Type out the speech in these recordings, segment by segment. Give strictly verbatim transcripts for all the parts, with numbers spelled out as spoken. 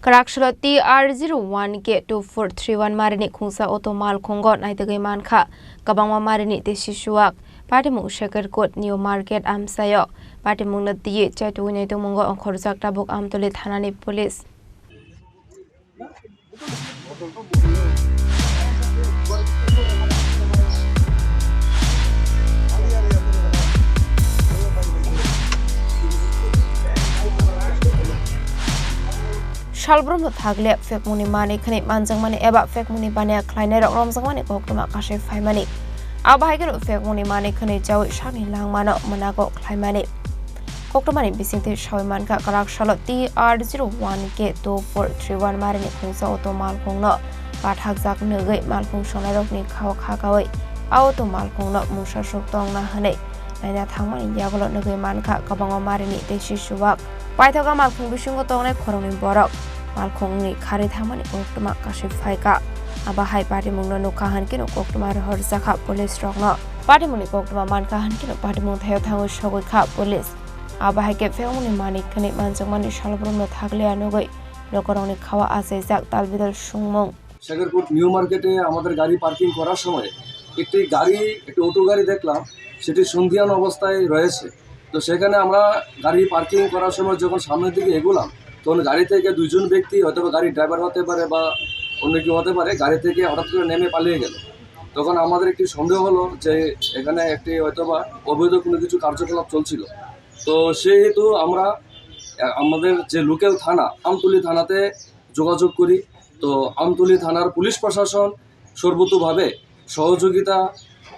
Kwraksalo T R zero one K two four three one marini khungsa auto malkhungo naitugwi mankha kwbangma marini tei sisuwak. Patimung Shakerkot New Market amchaio. Patimungno twiwi chaitugwi naitugmungo ongkhorjak tabuk Amtoli thanani police. Salbrumno thakle phekmungni manwi khwnwi manjakmani eba phekmungni baniya khlainairok romjakmani koktwma kasui phaimani. Abo hai kheno phekmungni manwi khwnwi chaui sakni langmano mwnago khlaimani. Koktwmani bisingtwi saui mankha, kwraksalo T R zero one K two four three one marini khungsa auto malkhungno kathakjak nugwi malkhung sonairokni khao khakaui a auto malkhungno mungsaswk tongna hwnwi naina thangmani yagulo nugwi mankha kwbangma marini tei sisuwak. Paithago malkhung bisingo tongnai khoroknwi borok. Malkhungni kharwi thangmani koktwma kasui phaikha. Abo hai patimungno nukha hwnkhe koktwma rohorjakha police rokno. Patimungni koktwma mankha hwnkhe patimung thaio thangwi sogwi kha police. Abo hai khe phekmungni manwi khwnwi manjakmani salbrumno thakliya nugwi lokorokni khao achaijak talbidal sungmung. সেকেন্ডকোট নিউ মার্কেটে আমাদের গাড়ি পার্কিং করার সময় একটি গাড়ি, একটি অটো গাড়ি দেখলাম, সেটি সন্ধিয়ান অবস্থায় রয়েছে। তো সেখানে আমরা গাড়ি পার্কিং করার সময় যখন সামনের দিকে এগোলাম, তখন গাড়ি থেকে দুইজন ব্যক্তি, হয়তো বা গাড়ির ড্রাইভার হতে পারে বা অন্য কেউ হতে পারে, গাড়ি থেকে হঠাৎ করে নেমে পালিয়ে গেল। তখন আমাদের একটি সন্দেহ হলো যে এখানে একটি হয়তো বা অবৈধ কোনো কিছু কার্যকলাপ চলছিল। তো সেহেতু আমরা, আ, আমাদের যে লোকাল থানা, আমতলী থানাতে যোগাযোগ করি। তো আমতলী থানার পুলিশ প্রশাসন সর্বতোভাবে সহযোগিতা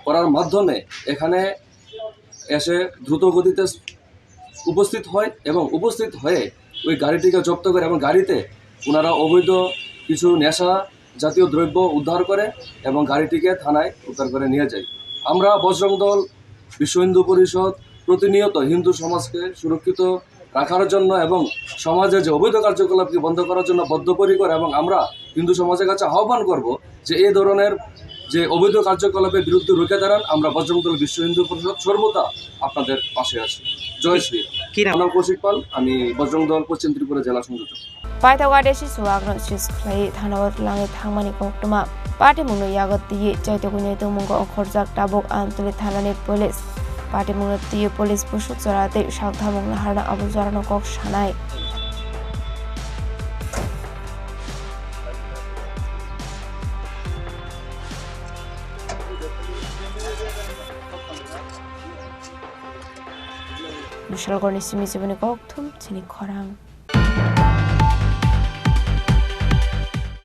করার মাধ্যমে এখানে এসে দ্রুত গতিতে উপস্থিত হয় এবং উপস্থিত হয়ে ওই গাড়িটিকে জব্দ করে এবং গাড়িতে ওনারা অবৈধ কিছু নেশা জাতীয় দ্রব্য উদ্ধার করে এবং গাড়িটিকে থানায় উদ্ধার করে নিয়ে যায়। আমরা বজরং দল, বিশ্ব হিন্দু পরিষদ প্রতিনিয়ত হিন্দু সমাজকে সুরক্ষিত রাখার জন্য এবং সমাজে যে অবৈধ কার্যকলাপকে বন্ধ করার জন্য বদ্ধপরিকর এবং আমরা হিন্দু সমাজের কাছে আহ্বান করব যে এই ধরনের যে অবৈধ কার্যকলাপের বিরুদ্ধে রুখে দাঁড়ান। আমরা বজরং দল বিশ্ব হিন্দু পরিষদ সর্বদা আপনাদের পাশে আছি। জয় শ্রী রাম। কি নাম? আমার নাম কৌশিক পাল, আমি বজরং দল পশ্চিম ত্রিপুরা জেলা সংযোজক। Paithak adesi suwakno sis khlai thanao twlangwi thangmani koktwma. Patimungno yago twiwi chaitugwi naitukmungo ongkhorjak tabuk Amtwlwi thanani police. Patimungno twiwi police busuk jora tei sakthamung naharno abo jorano kok sanai. Bishalgarhni simi chiboni kokthum chini khorang.